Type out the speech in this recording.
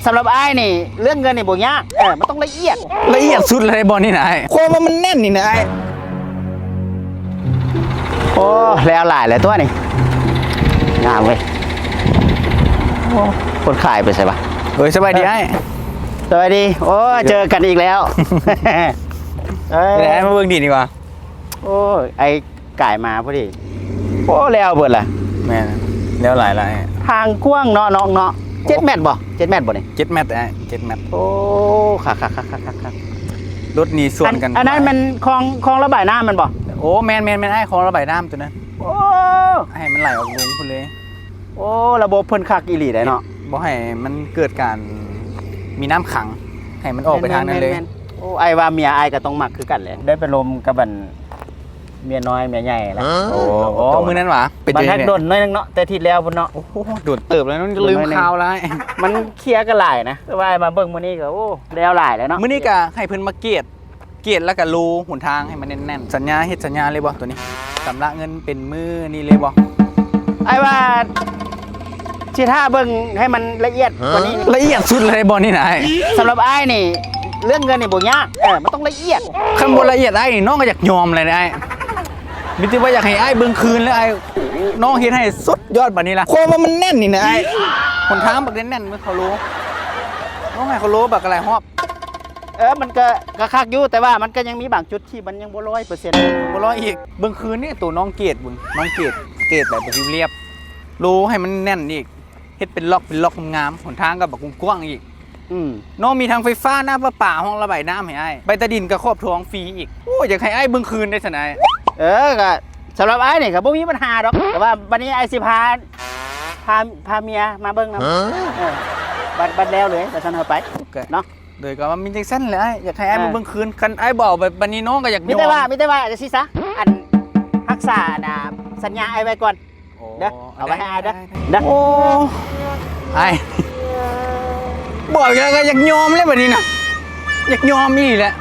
ສຳລັບອ້າຍນີ້ ເລື່ອງເງິນນີ້ບໍ່ຍາກ ເອີ ມັນຕ້ອງລະອຽດ ລະອຽດສຸດເລີຍບໍ່ນີ້ນະອ້າຍ? ຄວາມວ່າມັນແໜ້ນນີ້ນະອ້າຍ. ໂອ້ ແລ້ວຫຼາຍແລ້ວຕົວະນີ້ ງາມເວີຍ. ໂອ້ ຄົນຂາຍໄປໃສວະ? ເອີຍ ສະບາຍດີອ້າຍ. ສະບາຍດີ. ໂອ້ ເຈີກັນອີກແລ້ວ. ເອີ ເປັນໃດອ້າຍ ມາເບິ່ງດິນດີກວ່າ. ໂອ້ຍ ອ້າຍກາຍມາພໍດີ. ໂອ້ ແລ້ວເບິດລະ. ແມ່ນ ແລ້ວຫຼາຍໆ. ທາງກວ້າງເນາະນ້ອງເນາະ. ເຈັດແມັດບໍ່? ເຈັດແມັດບໍ່ນີ້? ເຈັດແມັດອ້າຍ ເຈັດແມັດ. ໂອ້ ຄັກໆໆໆໆ. ລົດນີ້ສວນກັນ. ອັນ ອັນນັ້ນແມ່ນຄອງ ຄອງລະບາຍນ້ຳແມ່ນບໍ່? ໂອ້ ແມ່ນໆໆ ອ້າຍ ຄອງລະບາຍນ້ຳຕົວນັ້ນ. ໂອ້ ໃຫ້ມັນໄຫຼອອກລົງພຸ້ນເລີຍ. ໂອ້ ລະບົບເພິ່ນຄັກອີ່ຫຼີໄດ໋ເນາະ. ບໍ່ໃຫ້ມັນເກີດການມີນ້ຳຂັງ ໃຫ້ມັນອອກໄປທາງນັ້ນເລີຍ. ແມ່ນໆໆໆ. ໂອ້ ອ້າຍວ່າເມຍອ້າຍກໍຕ້ອງມັກຄືກັນແຫຼະ ໄດ້ໄປລົມກັບອັນເມຍນ້ອຍເມຍໃຫຍ່ແຫຼະ. ໂອ້ ໂອ້ ມື້ນັ້ນຫວາ? ເປັນ ມັນແຮກດົນໜ້ອຍໜຶ່ງເນາະ ແຕ່ທິດແລ້ວພຸ້ນເນາະ. ໂອ້ໂຫ ດົນເຕີບແລ້ວ ມັນລືມຂ່າວຫຼາຍ. ມັນເຄຍກັນຫຼາຍນະ ແຕ່ວ່າມາເບິ່ງມື້ນີ້ກໍ ໂອ້ ແລ້ວຫຼາຍແລ້ວເນາະ. ມື້ນີ້ກໍໃຫ້ເພິ່ນມາກຽດ ກຽດແລ້ວກໍໂລຫົນທາງໃຫ້ມັນແໜ້ນໆ. ສັນຍາ ເຮັດສັນຍາເລີຍບໍ່ຕົວນີ້? ຊຳລະເງິນເປັນມື້ນີ້ເລີຍບໍ່? ອ້າຍວ່າຊິຖ້າເບິ່ງໃຫ້ມັນລະອຽດກວ່ານີ້. ລະອຽດສຸດເລີຍບໍ່ນີ້ນະອ້າຍ? ສຳລັບອ້າຍນີ້ ເລື່ອງເງິນນີ້ບໍ່ຍາກ ເອີ ມັນຕ້ອງລະອຽດ. ຄັນບໍ່ລະອຽດອ້າຍນີ້ ນ້ອງກໍຢາກຍອມແລ້ວນະອ້າຍ. ມີແຕ່ວ່າຢາກໃຫ້ອ້າຍເບິ່ງຄືນແລ້ວອ້າຍ ນ້ອງເຮັດໃຫ້ສຸດຍອດປານນີ້ລະ. ຄວາມວ່າມັນແໜ້ນນີ້ນະອ້າຍ. ຫົນທາງບັກແໜ້ນໆ ເບິ່ງເຂົາໂລ ນ້ອງໃຫ້ເຂົາໂລບັກຫຼາຍຮອບ. ເອີ ມັນກໍ ກໍຄັກຢູ່ ແຕ່ວ່າມັນກໍຍັງມີບາງຈຸດທີ່ມັນຍັງບໍ່ຮ້ອຍເປີເຊັນ ບໍ່ຮ້ອຍອີກ. ເບິ່ງຄືນນີ້ໂຕນ້ອງເກດເບິ່ງ ນ້ອງເກດ ເກດແບບລຽບໆ ໂລໃຫ້ມັນແໜ້ນອີກ ເຮັດເປັນລັອກ ເປັນລັອກງາມໆ ຫົນທາງກໍບັກກວ້າງໆອີກ. ອືມ ນ້ອງມີທັງໄຟຟ້າ ນ້ຳປະປາ ຮ່ອງລະບາຍນ້ຳໃຫ້ອ້າຍ ໃບຕາດິນກໍຄອບຖ້ວງຟຣີອີກ. ໂອ້ ຢາກໃຫ້ອ້າຍເບິ່ງຄືນເດ້ຊັ້ນອ້າຍ. ເອີ ກໍສຳລັບອ້າຍນີ້ກໍບໍ່ມີບັນຫາດອກ ແຕ່ວ່າບັດນີ້ອ້າຍຊິພາ ພາ ພາເມຍມາເບິ່ງນຳ. ເອີ ບັດ ບັດແລ້ວເລີຍ ວ່າຊັ້ນເຮົາໄປເນາະ. ໂດຍກໍວ່າມີຈັ່ງຊັ້ນແຫຼະອ້າຍ ຢາກໃຫ້ອ້າຍມາເບິ່ງຄືນ. ຄັນອ້າຍບໍ່ເອົາ ບັດ ບັດນີ້ນ້ອງກໍຢາກ ມີແຕ່ວ່າ ມີແຕ່ວ່າຈັ່ງຊີ້ຊະ ອັນ ຮັກສາ ອັນ ສັນຍາອ້າຍໄວ້ກ່ອນເດີ ເອົາໄວ້ໃຫ້ອ້າຍເດີ. ໂອ້ ອ້າຍ ບອກແລ້ວກໍຢາກຍອມແລ້ວບັດນີ້ນະ ຢາກຍອມອີ່ຫຼີແຫຼະ.